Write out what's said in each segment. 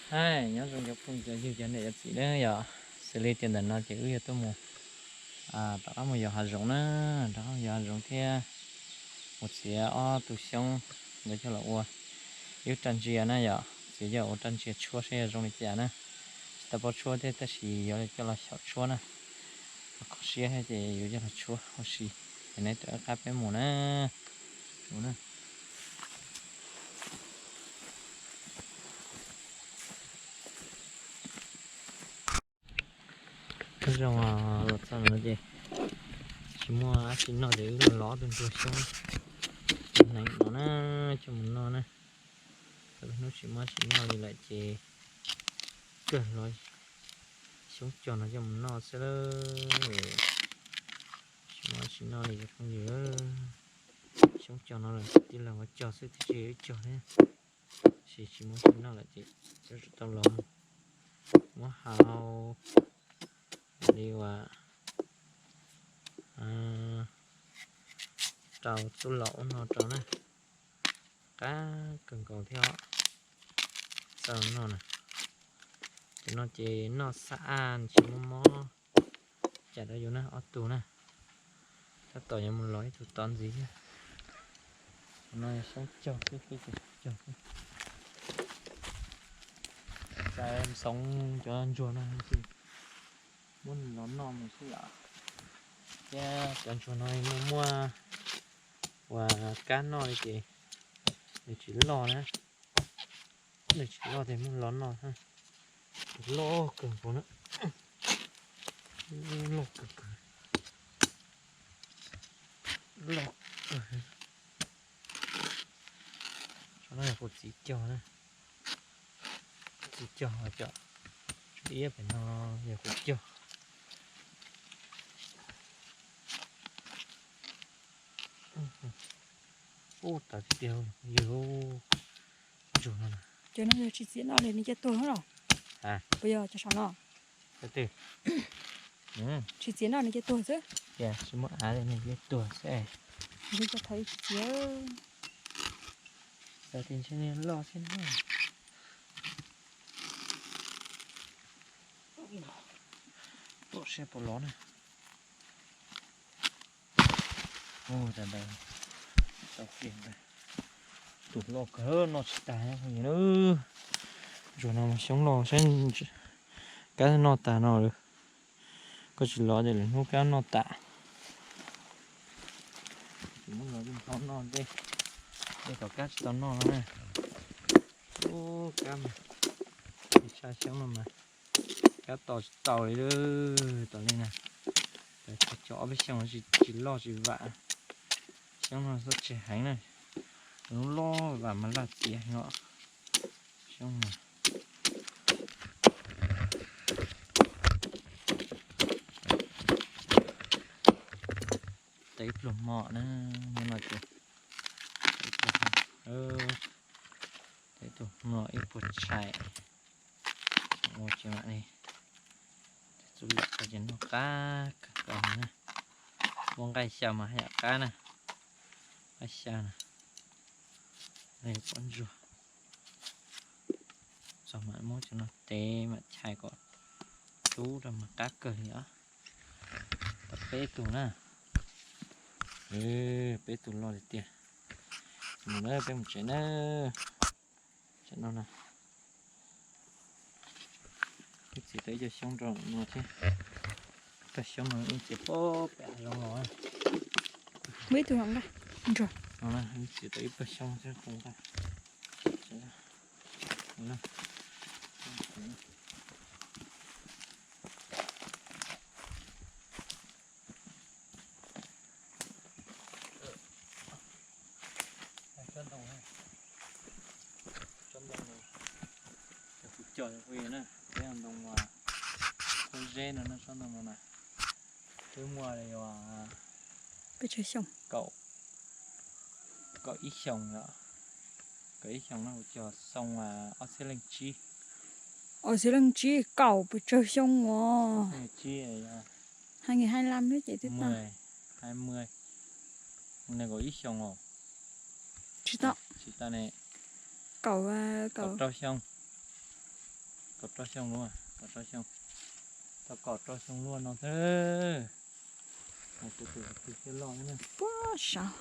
Hais nyob zoo cov phooj cov ywg cov niam cov txiv na yom, xws li tias ntawm no ces wb yuav tuaj mus, rov qab mus yos hav zoov na, rov qab mus yos hav zoov thiab mus txiav ob tug xyoob ntawd coj los ua ib raj ntsia na yom, txiav coj ua raj ntsia tshuab saib yog zoo li cas na. Tsis tau paub tshuab thiab tab sis yuav coj los xyaum tshuab na, kho siab thiab ces yuav coj los tshuab ua si. Ces neb rov qab peb mus na. Zoo los txog no ces tsis muaj dab tsi noj ces wb los lov tus ntsuag xyoob hneev no na, coj mus noj na. Thaum hnub tsis muaj dab tsi noj li lawm ces kawg lov xyoob cog no coj mus noj xwb lawm. Tsis muaj dab tsi noj li cov phooj ywg, xyoob cog no lawm tij laug ua cog xwb tiam sis wb cog thiab. Tab sis tsis muaj dab tsi noj lawm ces yuav tsum tau los mus muab hau li uas rau txuj lom ub no rau na. Qab kawg nkaus thiab os. Txawj noj na. Cov no ces noj xab aj tsis muaj mob cam rau yus na, ob tug na. Tab tom yuav mus los ib tug tod ntxiv thiab. Cov no yog xyoob cog xwb, xyoob cog xwb. Xav ntxoov cov ntsuag no muab nws los noj mus xwb yom. Thiab cov ntsuag no muaj muaj uas kab noj li ces nws tsis loj na. Nws tsis loj ces muab los noj, loj kawg nkaus na. Loj kawg, loj kawg. Tsov no yog kuv txiv cog na. Txiv cog, cov tswb iab pem no yog kuv cog. Ub, tas tiag tiag, yog ntsuag no. Cov no yog tsis txiav noj li nws cia tuag los? Puas yog cov saum no? Tsis txiav noj nws cia tuag xwb. Tsis muaj av li nws cia tuag xwb. Tsis txiav. Loj xwb na. Tuaj saib puas lov na. Ub, tas ntawd tau kiag ntag. Tus loj kawg noj tsis tag na. Ntsuag no mas xyoob loj saib, kab noj tag no lawm. Koj tsis lov ces lwm hnub kab noj tas. Tsis muab lov, noj noj dej, dej tom kab tsis tau noj no na. Ub, kab mas tshaj xyoob no mas kab tos tsis tau li lawm. Tos li na, cov ob peb xyoos tsis loj tsis vam. Xyoob no txhob tseg heev na, lub loj vam mas laj tiav heev os. Xyoob no tau ib pluag hmo na, nyob no ces tau ib pluag hmo, ib puas tshais. Ua tsis mam li, txuj lom ces noj qab kawg nkaus na. Muaj nqaij xyaw mas haj yam qab na, nqaij xyaw na, pob ntsuag. Txog mam muab cov no tev mam chais kom tub rau mas qab kawg li os. Tau peb tug na, peb tug loj tiag tiag. Mus na, peb mus tsev na. Tsam no na, wb txiav tau ib co xyoob rau no thiab. Tau xyoob no wb txiav pem hav zoov los. Muaj ib tug ntsuag no, wb txiav tau ib co xyoob thiab. Tsob ntoo, cov kuv cog hu na, peb ntoo, pob zeb no, tsob ntoo no na, twb muaj li peb tsawg xyoo, kaum ib xyoos, kaum ib xyoos no kuv cog xyoo ob txhiab leej tsib. Ob txhiab leej tsib, kaum pes tsawg xyoo os. Hai nghìn hai mươi lăm ces twb tau. Nees nkaum ib xyoos os. Tsis tau, tsis tau ne. Kaum, kaum rau xyoo. Rau xyoo luaj, rau xyoo, tau kaum rau xyoo luaj no xwb. Puag saud.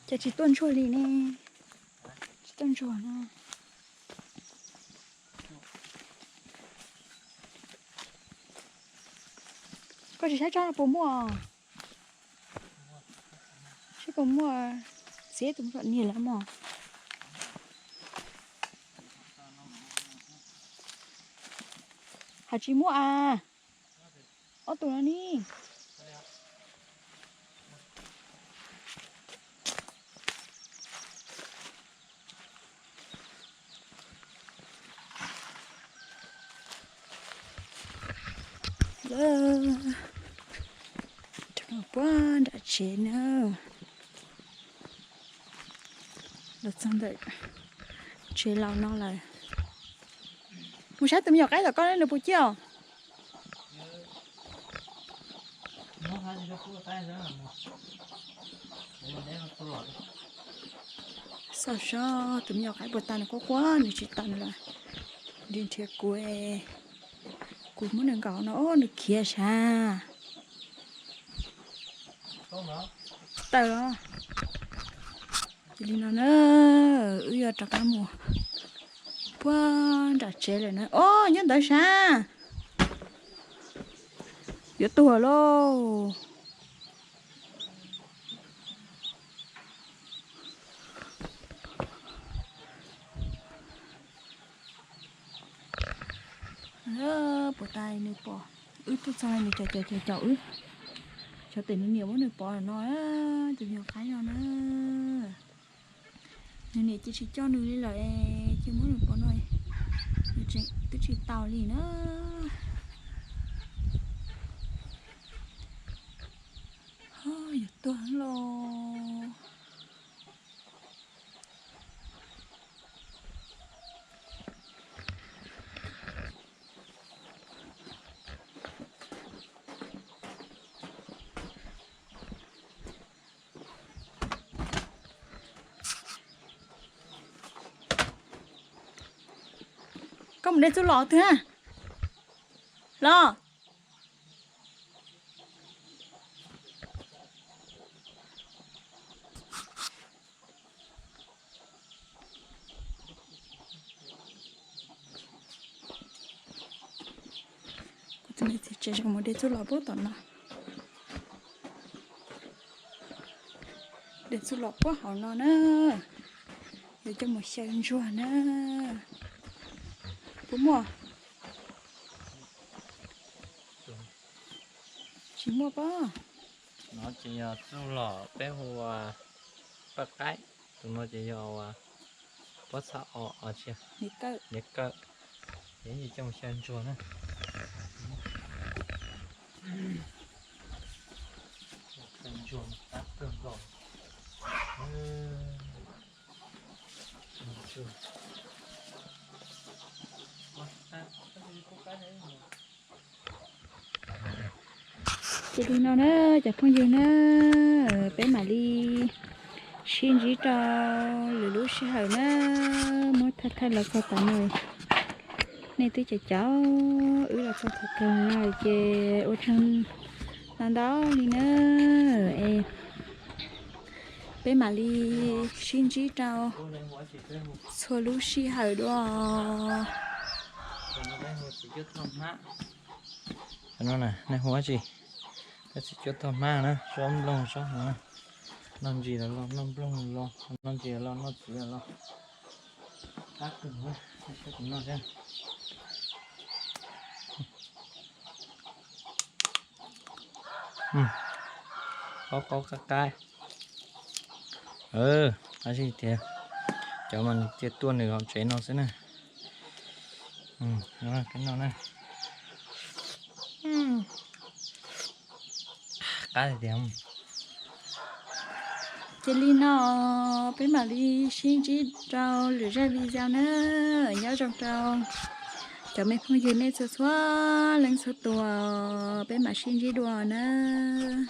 Ces tsis tuaj ntsuag li ne. Tsis tuaj ntsuag no. Koj tsis saib tsob no puas muaj? Saib puas muaj, txiav tus niag lawm mog. Hais tsis muaj a. Ob tug no ni. Puag nram tsev na. Los txog ntawm tsev laus no lawm. Mus saib tus me nyuam qaib tom koj nws puas ciaj os. Xauj seb tus me nyuam qaib puas tau, nws quaj quaj nws tsis tau nws los nrhiav nrhiav kuv, kuv muab nws nkaum no nws khiav sav. Tawm los. Ces li no na, wb yuav rov qab mus puag nram tsev lawm na. Ob, nyob ntawd sav, yuav tuag lauj. Puas tas nws pom wb tuaj txog nws caum caum caum wb. Xyov tes nws niam muab nws pov no, tus me nyuam qaib no na. Nws niam cia tsis coj nws li lawm, cia muab nws pov no, nws tseem twb tsis tau li na. Yuav tuag los. Koj mus de txuj lom twg na? Los. Kuv tus me txiv tsev mus de txuj lom puag tom no. De txuj lom puag hauv no na. Yuav coj mus xyaw ntsuag na. Puas muaj? Tsis muaj pob. No ces yog txuj lom peb hu ua paj qaib, tus no ces yog pob txha os, niam kawm. Ces coj mus xyaw ntsuag na. Xyaw ntsuag qab kawg nkaus. Ces li no na cov phooj ywg na, peb mam li sib ntsib rau lwm lub sij hawm na, muab thawj thawj los txog tam no. Nej twb caum caum wb los txog thaum kawg no ces ua tsaug ntau ntau li na. Es peb mam li sib ntsib rau txhua lub sij hawm dua. Nej hu dab tsi? Peb txiv cuab tog hmab na, sob nplooj sob hmoov, noj ntsis los los noj nplooj los, noj ntsis los noj txiv los los. Qab kawg, saib kuv noj seb. Qaub qaub qab qab. Tab sis tias cov mas nws cia tuaj nws hauv tsev no xwb na. Qab tias. Ces li no peb mam li sib ntsib rau lwm zaj video na. Nyob zoo rau Cov me phooj ywg nej txhua txhua leej txhua tus, peb mam sib ntsib dua nawb.